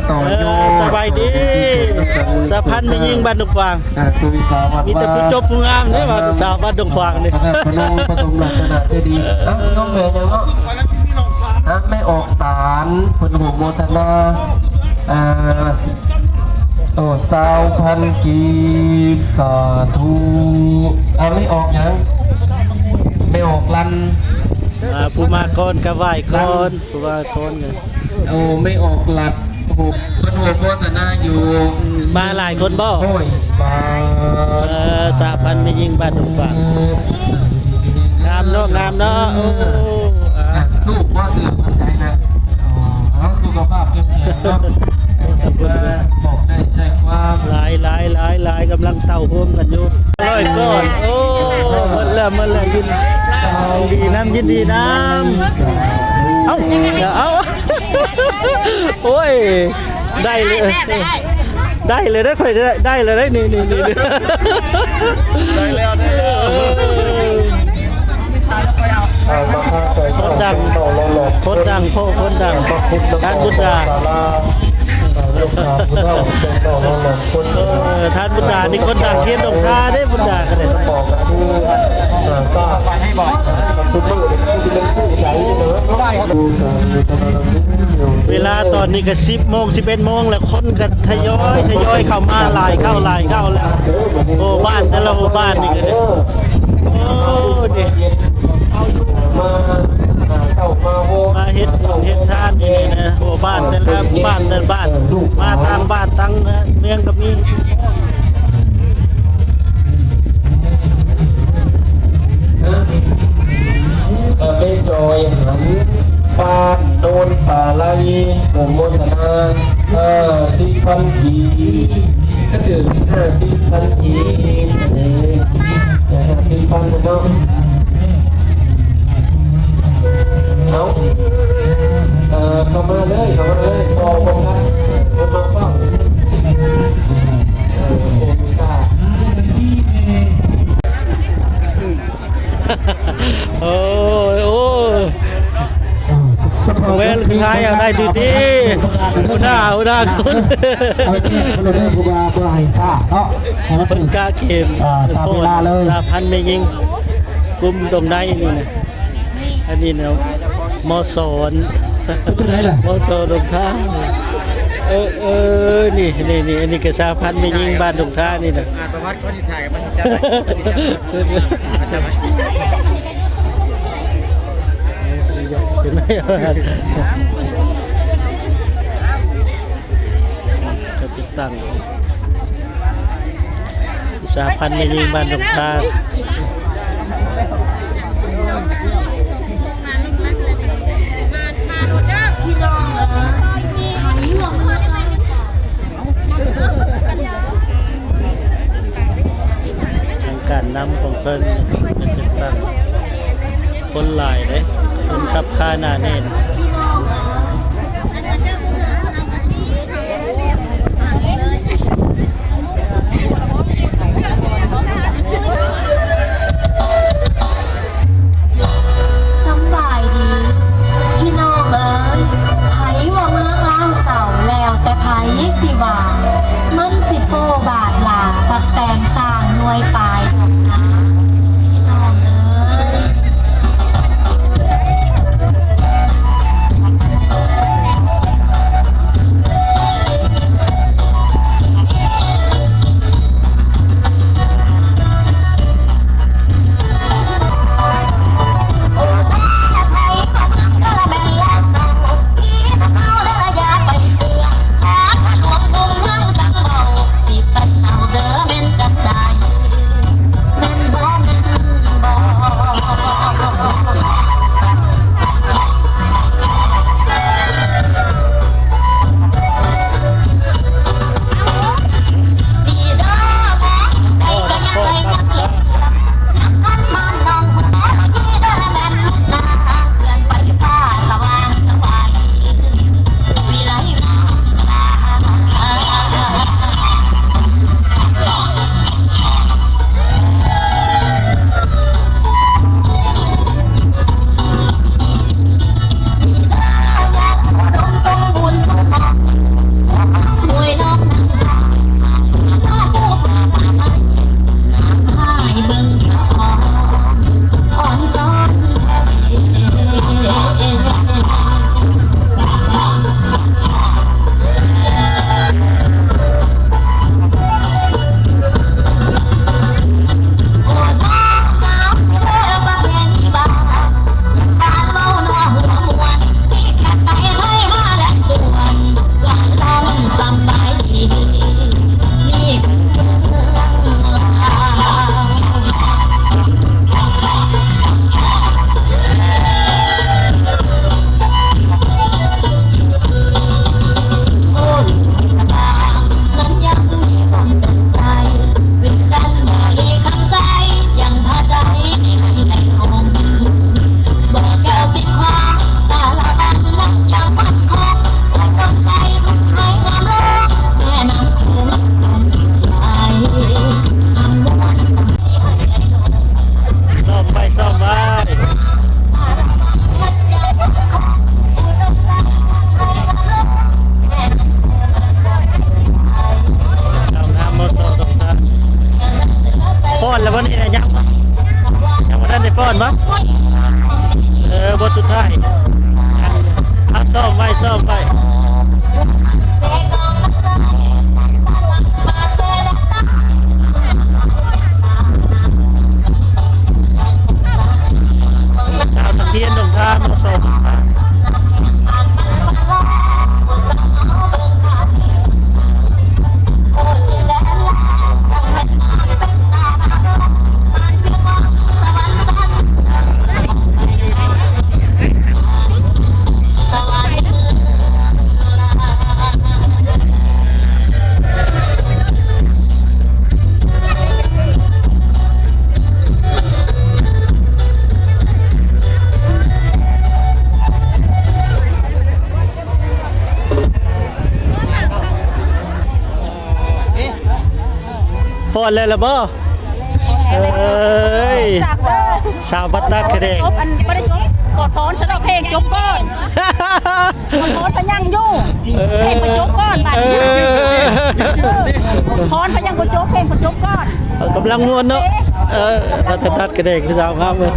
ຕໍ່ໂຍດ ເອີ ສະບາຍດີ ສາພັນແມ່ຍິງບ້ານດົງຂວາງ ອ່າ ສຸລິສາວັດ ມີແຕ່ຜູ້ຈົບຜູ້ງາມເດ້ ວ່າສາວບ້ານດົງຂວາງນີ້ ພະນມປະຖົມລັດຕະນະເຈດີ. ເອົ້າ ໂຍມແມ່ຫຍັງເນາະ? ອ່າ ແມ່ອອກຕານ ເພິ່ນອະນຸໂມທະນາ ອ່າ ໂອ້ ຊາວພັນກີບ ສາທຸ. ອ່າ ແມ່ອອກຫຍັງ? ແມ່ອອກລັນ. ອ່າ ຜູ້ມາກ່ອນກໍໄຫວ້ກ່ອນ. ຄືວ່າກ່ອນ ໂອ້ ແມ່ອອກລັດ ໂອ້ ເພິ່ນໂອ້ໂມທະນາຢູ່ ມາຫຼາຍຄົນບໍ່? ໂອ້ຍ ເອີ ສາພັນແມ່ຍິງບ້ານດົງຂວາງ ງາມເນາະ ງາມເນາະ. ໂອ້ ອ່າ ລູກບໍ່? ຊື່ເພິ່ນໃດນະ? ອໍ ເອົາ ສຸຂະພາບເຂັ້ມແຂງເນາະ ມາບອກໄດ້ໃຊ້ຄວາມ ຫຼາຍ ຫຼາຍ ຫຼາຍ ຫຼາຍ ກຳລັງເຕົ້າໂຮມກັນຢູ່. ຮ້ອຍກ້ອນ ໂອ້ ໝົດແລ້ວ ໝົດແລ້ວ ຍິນດີນຳ ຍິນດີນຳ. ເອົ້າ ເອົາ ໂອ້ຍ ໄດ້ເລີຍ ໄດ້ເລີຍເດີ ຂ້ອຍໄດ້ ໄດ້ເລີຍເດີ ນີ້ ນີ້ ນີ້ ໄດ້ແລ້ວ ໄດ້ແລ້ວ. ເອີ ຄົນດັງ ຄົນດັງ ພໍ່ຄົນດັງ ທ່ານບຸດດາ. ເອີ ທ່ານບຸດດານີ້ຄົນດັງເຂດດົງທາເດ້ ບຸດດາກໍໄດ້. ເວລາຕອນນີ້ກໍສິບໂມງ ສິບເອັດໂມງແລ້ວ ຄົນກໍທະຍອຍ ທະຍອຍເຂົ້າມາຫຼາຍເຂົ້າ ຫຼາຍເຂົ້າແລ້ວ. ໂອ້ ບ້ານແຕ່ລະ ໂອ້ ບ້ານນີ້ກໍໄດ້ ໂອ້ ນີ້ ມາເຮັດບຸນເຮັດທານຢູ່ນີ້ນະ. ໂອ້ ບ້ານແຕ່ລະບ້ານ ແຕ່ລະບ້ານ ມາຕ່າງບ້ານຕ່າງເມືອງກໍມີ. ເອີ ແມ່ຈອຍຫັນ ບ້ານໂນນປາໄລ ໂອໂມທະນາ ຫ້າສິບພັນກີບ ກະຖືກຫ້າສິບພັນກີບ ເອີ ຫ້າສິບພັນເນາະ. ເອົາ ເອີ ເຂົ້າມາເລີຍ ເຂົ້າມາເລີຍ ພໍບໍ່ທັນ ເພິ່ນມາພ້ອມ ເອີ ໂອກາດ. ໂອ້ຍ ໂອ້ຍ ແມ່ນຄືໃຜ ໄດ້ດີໆ ຫົວໜ້າ ຫົວໜ້າຄົນ ເອົາເກັບໄວ້ເລີຍເດີ ເພາະວ່າບໍ່ໃຫ້ຊ້າເນາະ ໃຫ້ມັນ ເພິ່ນກະເກມ ອ່າ ຕາມເວລາເລີຍ ສາພັນແມ່ຍິງກຸ່ມດົງໄນນີ້ນະ. ອັນນີ້ນະ ມ.ສ. ເປັນຈັ່ງໃດລະ? ມ.ສ. ດົງທາ. ເອີ ເອີ ນີ້ ນີ້ ນີ້ ອັນນີ້ກໍສາພັນແມ່ຍິງບ້ານດົງທານີ້ນະ. ອ່ານປະຫວັດ ຈັດຕັ້ງສະຫະພັນແມ່ຍິງບ້ານດົງທາ. ທາງການນຳຂອງເພິ່ນເປັນຈັດຕັ້ງ ຄົນຫຼາຍເດ້ ຄົນຄັບຄາໜາແໜ້ນ. ສຳບາຍດີພີ່ນ້ອງເອີຍ, ໃຜວ່າເມືອງລາວເຊົາ ແລ້ວແຕ່ໃຜຊິວ່າ, ມັນຊິໂປ້ບາດຫຼາ ບັກແຕນສ້າງໜ່ວຍປາຍດອກນາ ພີ່ນ້ອງເອີຍ. ແລ້ວວັນນີ້ນະ ຍັງ ຍັງບໍ່ທັນໄດ້ຟ້ອນບໍ່? ເອີ ບົດສຸດທ້າຍ ເອົາ ຊ້ອມໄວ້ ຊ້ອມໄວ້. ຊາວນະຄຽນດົງຄາມ ມາສອງ ຟ້ອນແລ້ວລະບໍ່? ເອີຍ ສາວບັດຕັດກະແດງ ອັນບໍ່ໄດ້ຈົບ ຂໍຖອນສະເນາະ ເພງຈົບກ່ອນ ຂໍຖອນພະຍັງຢູ່ ເອີ ເພງບໍ່ຈົບກ່ອນ ບາດນີ້ ເອີ ຖອນພະຍັງບໍ່ຈົບ ເພງບໍ່ຈົບກ່ອນ ກຳລັງມ່ວນເນາະ ເອີ ບັດຕັດກະແດງ ສາວງາມເວີຍ.